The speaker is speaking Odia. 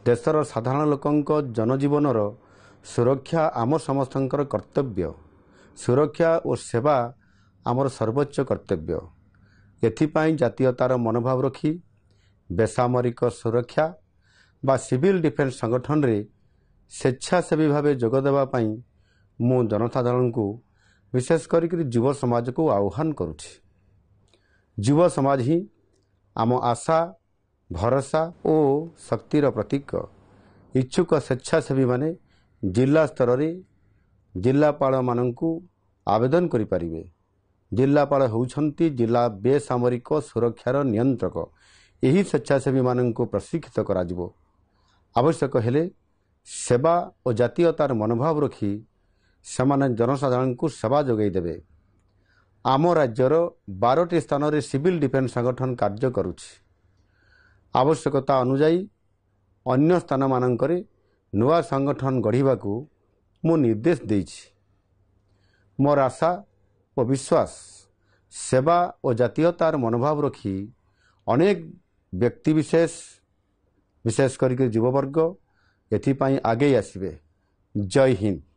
ଦେଶର ସାଧାରଣ ଲୋକଙ୍କ ଜନଜୀବନର ସୁରକ୍ଷା ଆମ ସମସ୍ତଙ୍କର କର୍ତ୍ତବ୍ୟ। ସୁରକ୍ଷା ଓ ସେବା ଆମର ସର୍ବୋଚ୍ଚ କର୍ତ୍ତବ୍ୟ। ଏଥିପାଇଁ ଜାତୀୟତାର ମନୋଭାବ ରଖି ବେସାମରିକ ସୁରକ୍ଷା ବା ସିଭିଲ୍ ଡିଫେନ୍ସ ସଂଗଠନରେ ସ୍ୱେଚ୍ଛାସେବୀ ଭାବେ ଯୋଗ ଦେବା ପାଇଁ ମୁଁ ଜନସାଧାରଣଙ୍କୁ, ବିଶେଷ କରିକି ଯୁବ ସମାଜକୁ ଆହ୍ୱାନ କରୁଛି। ଯୁବ ସମାଜ ହିଁ ଆମ ଆଶା, ଭରସା ଓ ଶକ୍ତିର ପ୍ରତୀକ। ଇଚ୍ଛୁକ ସ୍ୱେଚ୍ଛାସେବୀମାନେ ଜିଲ୍ଲା ସ୍ତରରେ ଜିଲ୍ଲାପାଳମାନଙ୍କୁ ଆବେଦନ କରିପାରିବେ। ଜିଲ୍ଲାପାଳ ହେଉଛନ୍ତି ଜିଲ୍ଲା ବେସାମରିକ ସୁରକ୍ଷାର ନିୟନ୍ତ୍ରକ। ଏହି ସ୍ୱେଚ୍ଛାସେବୀମାନଙ୍କୁ ପ୍ରଶିକ୍ଷିତ କରାଯିବ। ଆବଶ୍ୟକ ହେଲେ ସେବା ଓ ଜାତୀୟତାର ମନୋଭାବ ରଖି ସେମାନେ ଜନସାଧାରଣଙ୍କୁ ସେବା ଯୋଗାଇ ଦେବେ। ଆମ ରାଜ୍ୟର 12ଟି ସ୍ଥାନରେ ସିଭିଲ୍ ଡିଫେନ୍ସ ସଂଗଠନ କାର୍ଯ୍ୟ କରୁଛି। ଆବଶ୍ୟକତା ଅନୁଯାୟୀ ଅନ୍ୟ ସ୍ଥାନମାନଙ୍କରେ ନୂଆ ସଂଗଠନ ଗଢ଼ିବାକୁ ମୁଁ ନିର୍ଦ୍ଦେଶ ଦେଇଛି। ମୋର ଆଶା ଓ ବିଶ୍ୱାସ, ସେବା ଓ ଜାତୀୟତାର ମନୋଭାବ ରଖି ଅନେକ ବ୍ୟକ୍ତିବିଶେଷ, ବିଶେଷ କରିକି ଯୁବବର୍ଗ ଏଥିପାଇଁ ଆଗେଇ ଆସିବେ। ଜୟ ହିନ୍ଦ।